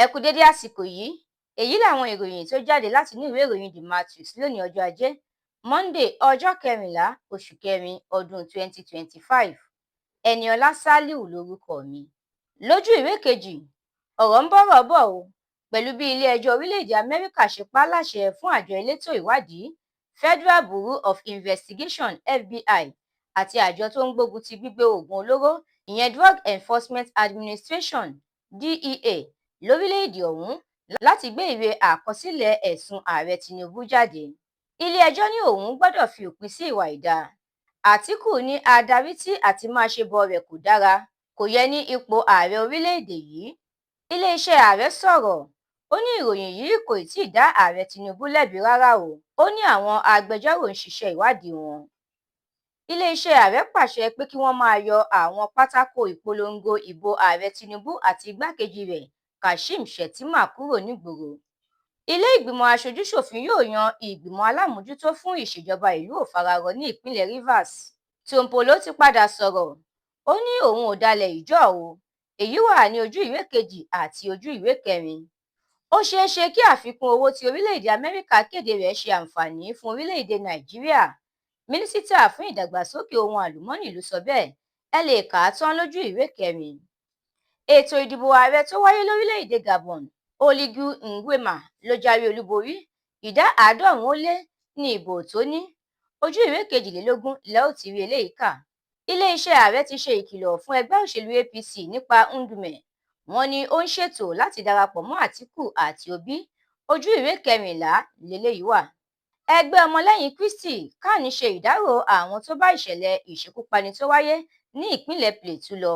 Ẹ kú dédé àsìkò yìí. Èyí làwọn ìròyìn tó jáde láti inú ìwé ìròyìn The Matrix lónìí, ọjọ́ Ajé Monde, ọjọ́ 14 oṣù kẹrin ọdún 2025. Eniola Saliu lórúkọ mi. Lójú ìwé kejì, ọ̀rọ̀ ń bọ́rọ̀ bọ̀ o, pẹ̀lú bí ilé-ẹjọ́ orílẹ̀-èdè Amẹ́ríkà ṣe pa á láṣẹ fún àjọ elétò ìwádìí Federal Bureau of Investigation, FBI, àti àjọ tó ń gbógun ti gbígbé oògùn olóró, ìyẹn Drug Enforcement Administration, DEA, lórílẹ̀-èdè ọ̀hún láti gbé ìwé àkọsílẹ̀ ẹ̀sùn ààrẹ Tinubu jáde. Ilé-ẹjọ́ ní òun gbọ́dọ̀ fi òpin sí ìwà àìdáa. Àtìkù ní adarí tí àtìmáṣebọ rẹ̀ kò dára kò yẹ ní ipò ààrẹ orílẹ̀-èdè yìí. Iléeṣẹ́ ààrẹ sọ̀rọ̀, ó ní ìròyìn yìí kò tí ì dá ààrẹ Tinubu lẹ́bi rárá o. Ó ní àwọn agbẹjọ́rò ń ṣiṣẹ́ ìwádìí wọn. Iléeṣẹ́ ààrẹ pàṣẹ pé kí wọ́n máa yọ àwọn pátákó ìpolongo ìbò ààrẹ Tinubu àti igbákejì rẹ̀ Kashim Shettima kúrò nígboro. Ilé ìgbìmọ̀ aṣojúṣòfin yóò yan ìgbìmọ̀ alámòójútó fún ìṣèjọba ìlú òfararọ ní ìpínlẹ̀ Rivers. Tompolo ti padà sọ̀rọ̀, ó ní òun ò dalẹ̀ Ijaw o. Èyí wà ní ojú ìwé kejì àti ojú ìwé kẹrin. Ó ṣeé ṣe kí àfikún owó tí orílẹ̀-èdè Amẹ́ríkà kéde rẹ̀ ṣe àǹfààní fún orílẹ̀-èdè Nàìjíríà. Mínísítà fún ìdàgbàsókè ohun àlùmọ́ọ́nì ló sọ bẹ́ẹ̀. Ẹ lè kà á tán lójú ìwé kẹrin. Ètò ìdìbò ààrẹ tó wáyé lórílẹ̀-èdè Gabon, Oligui Nguema ló jáwé olúborí, ìdá 90 ó lé ní ìbò tó ní. Ojú ìwé 22 lẹ ó ti rí eléyìí kà. Iléeṣẹ́ ààrẹ ti ṣe ìkìlọ̀ fún ẹgbẹ́ òṣèlú APC nípa Ndume. Wọ́n ní ó ń ṣètò láti darapọ̀ mọ́ Àtìkù àti Òbí. Ojú ìwé 14 lélẹyìí wà. Ẹgbẹ́ Ọmọlẹ́yìn Kristi CAN ṣe ìdárò àwọn tó bá ìṣẹ̀lẹ̀ ìṣekúpani tó wáyé ní ìpínlẹ̀ Plateau lọ.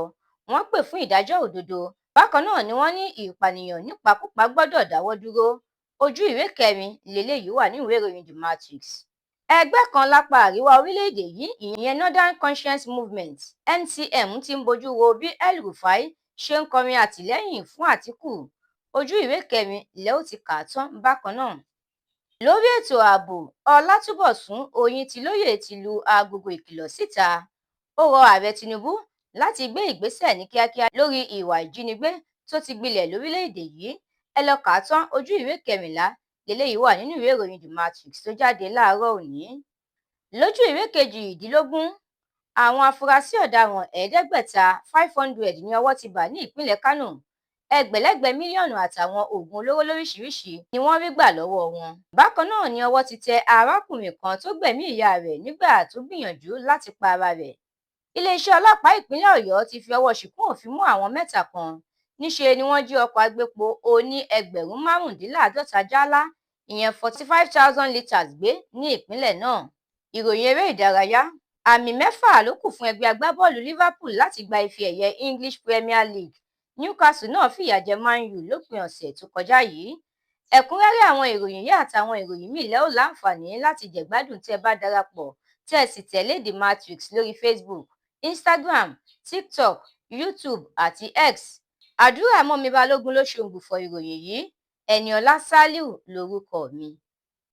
Wọ́n pè fún ìdájọ́ òdodo. Bákan náà ni wọ́n ní ìpànìyàn nípakúpa gbọ́dọ̀ dáwọ́ dúró. Ojú ìwé kẹrin lélẹyìí wà ní ìwé ìròyìn The Matrix. Ẹgbẹ́ kan lápá àríwá orílẹ̀-èdè yìí, ìyẹn Northern Conscience Movement, NCM, ti ń bójú wo bí El-Rufai ṣe ń kọrin àtìlẹ́yìn fún Àtìkù. Ojú ìwé kẹrin lẹ ó ti kà á tán bákan náà. Lórí ètò ààbò, Ọlátúnbọ̀sún Òyìntìlóye ti lu agogo ìkìlọ̀ síta. Ó rọ ààrẹ Tinubu láti gbé ìgbésẹ̀ ní kíákíá lórí ìwà ìjínigbé tó ti gbilẹ̀ lórílẹ̀-èdè yìí. Ẹ lọ kà á tán, ojú ìwé 14 lélẹyìí wà nínú ìwé ìròyìn The Matrix tó jáde láàárọ̀ òní. Lójú ìwé 18, àwọn afurasí ọ̀daràn 500, 500, ní ọwọ́ ti bà ní ìpínlẹ̀ Kánò. Ẹgbẹ̀lẹ́gbẹ̀ mílíọ̀nù àtàwọn oògùn olóró lóríṣìíríṣìí ni wọ́n rí gbà lọ́wọ́ wọn. Bákan náà ni ọwọ́ ti tẹ arákùnrin kan tó gbẹ̀mí ìyá rẹ̀ nígbà tó gbìyànjú láti pa ara rẹ̀. Iléeṣẹ́ ọlọ́pàá ìpínlẹ̀ Ọ̀yọ́ ti fi ọwọ́ ṣìkún òfin mú àwọn mẹ́ta kan. Níṣe ni wọ́n jí ọkọ̀ agbépo oní ẹgbẹ̀rún 55 jálá, ìyẹn 45,000 litres, gbé ní ìpínlẹ̀ náà. Ìròyìn eré ìdárayá: Àmì 6 ló kù fún ẹgbẹ́ agbábọ́ọ̀lù Liverpool láti gba ife ẹ̀yẹ English Premier League. Newcastle náà fìyà jẹ Man U lópin ọ̀sẹ̀ tó kọjá yìí. Ẹ̀kúnrẹ́rẹ́ àwọn ìròyìn yìí àtàwọn ìròyìn míì lẹ́ ó láǹfààní láti jẹ̀gbádùn tẹ́ ẹ bá darapọ̀ tẹ́ ẹ sì tẹ̀lé The Matrix lórí Facebook, Instagram, TikTok, YouTube àti X. Àdúrà mọ́mi Balógun ló ṣe òǹgbùfọ̀ ìròyìn yìí. Eniola Saliu lorúkọ mi.